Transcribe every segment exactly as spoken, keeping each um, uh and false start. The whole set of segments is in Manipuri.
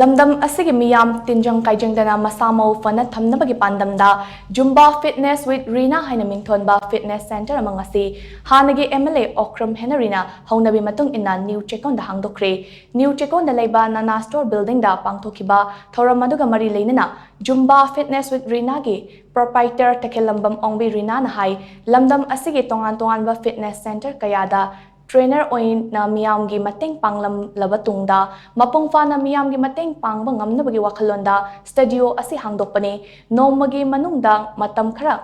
ꯂꯝꯗꯝ ꯑꯁꯤꯒꯤ ꯃꯤꯌꯥꯝ ꯇꯤꯟꯖꯪ ꯀꯥꯏꯖꯪꯗꯅ ꯃꯁꯥ ꯃꯎ ꯐꯅ ꯊꯝꯅꯕꯒꯤ ꯄꯥꯟꯗꯝꯗ Zumba Fitness with Rina ꯍꯥꯏꯅ ꯃꯤꯡꯊꯣꯟꯕ fitness center ꯑꯃ ꯉꯁꯤ ꯍꯥꯟꯅꯒꯤ M L A ꯑꯣꯀ꯭ꯔꯝ ꯍꯦꯅꯔꯤꯅ ꯍꯧꯅꯕꯤ ꯃꯇꯨꯡ ꯏꯟꯅ ꯅ꯭ꯌꯨ ꯆꯦꯛꯀꯣꯟꯗ ꯍꯥꯡꯗꯣꯛꯈ꯭ꯔꯦ꯫ ꯅ꯭ꯌꯨ ꯆꯦꯛꯀꯣꯟꯗ ꯂꯩꯕ Nana Store buildingꯗ ꯄꯥꯡꯊꯣꯛꯈꯤꯕ ꯊꯧꯔꯝ ꯑꯗꯨꯒ ꯃꯔꯤ ꯂꯩꯅꯅ Zumba Fitness with Rinaꯒꯤ proprietor ꯇꯈꯦꯜꯂꯝꯕꯝ ꯑꯣꯡꯕꯤ ꯔꯤꯅꯥꯅ ꯍꯥꯏ, ꯂꯝꯗꯝ ꯑꯁꯤꯒꯤ ꯇꯣꯉꯥꯟ ꯇꯣꯉꯥꯟꯕ fitness center ꯀꯌꯥꯗ trainer ꯑꯣꯏꯅ ꯃꯤꯌꯥꯝꯒꯤ ꯃꯇꯦꯡ ꯄꯥꯡꯂꯝꯂꯕ ꯇꯨꯡꯗ, ꯃꯄꯨꯡ ꯐꯥꯅ ꯃꯤꯌꯥꯝꯒꯤ ꯃꯇꯦꯡ ꯄꯥꯡꯕ ꯉꯝꯅꯕꯒꯤ ꯋꯥꯈꯜꯂꯣꯟꯗ studio ꯑꯁꯤ ꯍꯥꯡꯗꯣꯛꯄꯅꯤ꯫ ꯅꯣꯡꯃꯒꯤ ꯃꯅꯨꯡꯗ ꯃꯇꯝ ꯈꯔ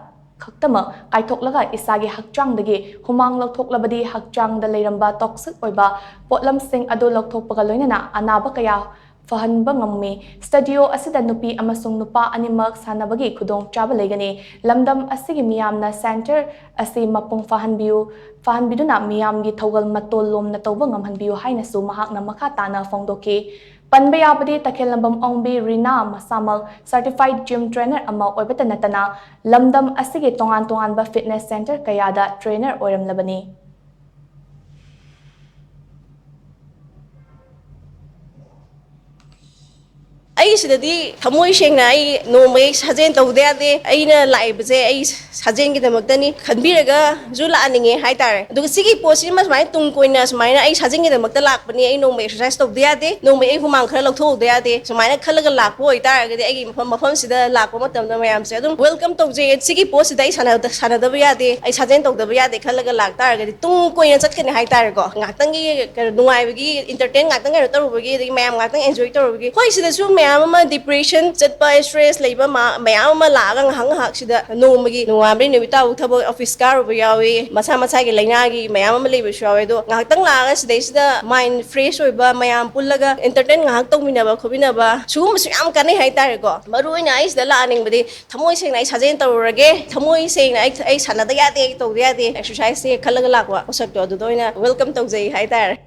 ꯈꯛꯇꯃꯛ ꯀꯥꯏꯊꯣꯛꯂꯒ ꯏꯁꯥꯒꯤ ꯍꯛꯆꯥꯡꯗꯒꯤ ꯍꯨꯃꯥꯡ ꯂꯧꯊꯣꯛꯂꯕꯗꯤ ꯍꯛꯆꯥꯡꯗ ꯂꯩꯔꯝꯕ toxic ꯑꯣꯏꯕ ꯄꯣꯠꯂꯝꯁꯤꯡ ꯑꯗꯨ ꯂꯧꯊꯣꯛꯄꯒ ꯂꯣꯏꯅꯅ ꯑꯅꯥꯕ ꯀꯌꯥ ꯐꯍꯟꯕ ꯉꯝꯃꯤ꯫ Studio ꯑꯁꯤꯗ ꯅꯨꯄꯤ ꯑꯃꯁꯨꯡ ꯅꯨꯄꯥ ꯑꯅꯤꯃꯛ ꯁꯥꯟꯅꯕꯒꯤ ꯈꯨꯗꯣꯡꯆꯥꯕ ꯂꯩꯒꯅꯤ꯫ ꯂꯝꯗꯝ ꯑꯁꯤꯒꯤ ꯃꯤꯌꯥꯝꯅ center ꯑꯁꯤ ꯃꯄꯨꯡ ꯐꯥꯍꯟꯕꯤꯌꯨ, ꯐꯥꯍꯟꯕꯤꯗꯨꯅ ꯃꯤꯌꯥꯝꯒꯤ ꯊꯧꯒꯜ ꯃꯇꯣꯜ ꯂꯣꯝꯅ ꯇꯧꯕ ꯉꯝꯍꯟꯕꯤꯌꯨ ꯍꯥꯏꯅꯁꯨ ꯃꯍꯥꯛꯅ ꯃꯈꯥ ꯇꯥꯅ ꯐꯣꯡꯗꯣꯛꯈꯤ꯫ ꯄꯟꯕ ꯌꯥꯕꯗꯤ ꯇꯈꯦꯜꯂꯝꯕꯝ ꯑꯣꯡꯕꯤ ꯔꯤꯅꯥ ꯃꯁꯥꯃꯛ certified gym trainer ꯑꯃ ꯑꯣꯏꯕꯇ ꯅꯠꯇꯅ ꯂꯝꯗꯝ ꯑꯁꯤꯒꯤ ꯇꯣꯉꯥꯟ ꯇꯣꯉꯥꯟꯕ fitness center ꯀꯌꯥꯗ trainer ꯑꯣꯏꯔꯝꯂꯕꯅꯤ꯫ ꯑꯩ ꯁꯤꯗꯗꯤ ꯊꯃꯣꯏ ꯁꯦꯡꯅ ꯑꯩ ꯅꯣꯡꯃꯩ ꯁꯥꯖꯦꯜ ꯇꯧꯗ ꯌꯥꯗꯦ꯫ ꯑꯩꯅ ꯂꯥꯛꯏꯕꯁꯦ ꯑꯩ ꯁꯥꯖꯦꯜꯒꯤꯗꯃꯛꯇꯅꯤ ꯈꯟꯕꯤꯔꯒꯁꯨ ꯂꯥꯛꯍꯟꯅꯤꯡꯉꯦ ꯍꯥꯏꯇꯥꯔꯦ꯫ ꯑꯗꯨꯒ ꯁꯤꯒꯤ ꯄꯣꯠꯁꯤꯃ ꯁꯨꯃꯥꯏꯅ ꯇꯨꯡ ꯀꯣꯏꯅ ꯁꯨꯃꯥꯏꯅ ꯑꯩ ꯁꯥꯖꯦꯜꯒꯤꯗꯃꯛꯇ ꯂꯥꯛꯄꯅꯤ, ꯑꯩ ꯅꯣꯡꯃꯩ exercise ꯇꯧꯗ ꯌꯥꯗꯦ, ꯅꯣꯡꯃꯩ ꯑꯩ ꯍꯨꯃꯥꯡ ꯈꯔ ꯂꯧꯊꯣꯛꯍꯧꯗ ꯌꯥꯗꯦ, ꯁꯨꯃꯥꯏꯅ ꯈꯜꯂꯒ ꯂꯥꯛꯄ ꯑꯣꯏꯇꯥꯔꯒꯗꯤ ꯑꯩꯒꯤ ꯃꯐꯝ, ꯃꯐꯝꯁꯤꯗ ꯂꯥꯛꯄ ꯃꯇꯝꯗ ꯃꯌꯥꯝꯁꯦ ꯑꯗꯨꯝ welcome ꯇꯧꯖꯩ꯫ ꯁꯤꯒꯤ ꯄꯣꯠꯁꯤꯗ ꯑꯩ ꯁꯥꯟꯅ-, ꯁꯥꯟꯅꯗꯕ ꯌꯥꯗꯦ, ꯑꯩ ꯁꯥꯖꯦꯜ ꯇꯧꯗꯕ ꯌꯥꯗꯦ ꯈꯜꯂꯒ ꯂꯥꯛꯇꯥꯔꯒꯗꯤ ꯇꯨꯡ ꯀꯣꯏꯅ ꯆꯠꯀꯅꯤ ꯍꯥꯏꯇꯥꯔꯦꯀꯣ꯫ ꯉꯥꯛꯇꯪꯒꯤ ꯀꯩꯅꯣ ꯅꯨꯡꯉꯥꯏꯕꯒꯤ, entertain ꯉꯥꯛꯇꯪ ꯀꯩꯅꯣ ꯇꯧꯔꯨꯕꯒꯤ, ꯑꯗꯒꯤ ꯃꯌꯥꯝ ꯉꯥꯛꯇꯪ enjoy ꯇꯧꯔꯨꯕꯒꯤ, ꯍꯣꯏ, ꯁꯤꯗꯁꯨ ꯃꯌꯥꯝ ꯑꯃ depression ꯆꯠꯄ, stress ꯂꯩꯕ ꯃ-, ꯃꯌꯥꯝ ꯑꯃ ꯂꯥꯛꯑꯒ ꯉꯥꯏꯍꯥꯛ ꯉꯥꯏꯍꯥꯛ ꯁꯤꯗ ꯅꯣꯡꯃꯒꯤ ꯅꯣꯡꯉꯥꯟꯕꯗꯩ ꯅꯨꯃꯤꯠ ꯇꯥꯕꯨ ꯊꯕꯛ office ꯀꯥꯔꯨꯕ ꯌꯥꯎꯏ, ꯃꯁꯥ ꯃꯁꯥꯒꯤ ꯂꯥꯏꯅꯥꯒꯤ ꯃꯌꯥꯝ ꯑꯃ ꯂꯩꯕꯁꯨ ꯌꯥꯎꯏ꯫ ꯑꯗꯣ ꯉꯥꯏꯍꯥꯛꯇꯪ ꯂꯥꯛꯑꯒ ꯁꯤꯗꯩꯁꯤꯗ mind fresh ꯑꯣꯏꯕ, ꯃꯌꯥꯝ ꯄꯨꯜꯂꯒ entertain ꯉꯥꯏꯍꯥꯛ ꯇꯧꯃꯤꯟꯅꯕ ꯈꯣꯠꯃꯤꯟꯅꯕ, ꯁꯤꯒꯨꯝꯕꯁꯨ ꯌꯥꯝ ꯀꯥꯟꯅꯩ ꯍꯥꯏꯇꯥꯔꯦꯀꯣ꯫ ꯃꯔꯨ ꯑꯣꯏꯅ ꯑꯩ ꯁꯤꯗ ꯂꯥꯛꯍꯟꯅꯤꯡꯕꯗꯤ ꯊꯃꯣꯏ ꯁꯦꯡꯅ ꯑꯩ ꯁꯥꯖꯦꯜ ꯇꯧꯔꯨꯔꯒꯦ, ꯊꯃꯣꯏ ꯁꯦꯡꯅ ꯑꯩ, ꯑꯩ ꯁꯥꯟꯅꯗ ꯌꯥꯗꯦ, ꯑꯩ ꯇꯧꯗ ꯌꯥꯗꯦ, exercise ꯁꯦ ꯈꯜꯂꯒ ꯂꯥꯛꯄ ꯄꯣꯠꯁꯛꯇꯣ ꯑꯗꯨꯗ ꯑꯣꯏꯅ welcome ꯇꯧꯖꯩ ꯍꯥꯏꯇꯥꯔꯦ꯫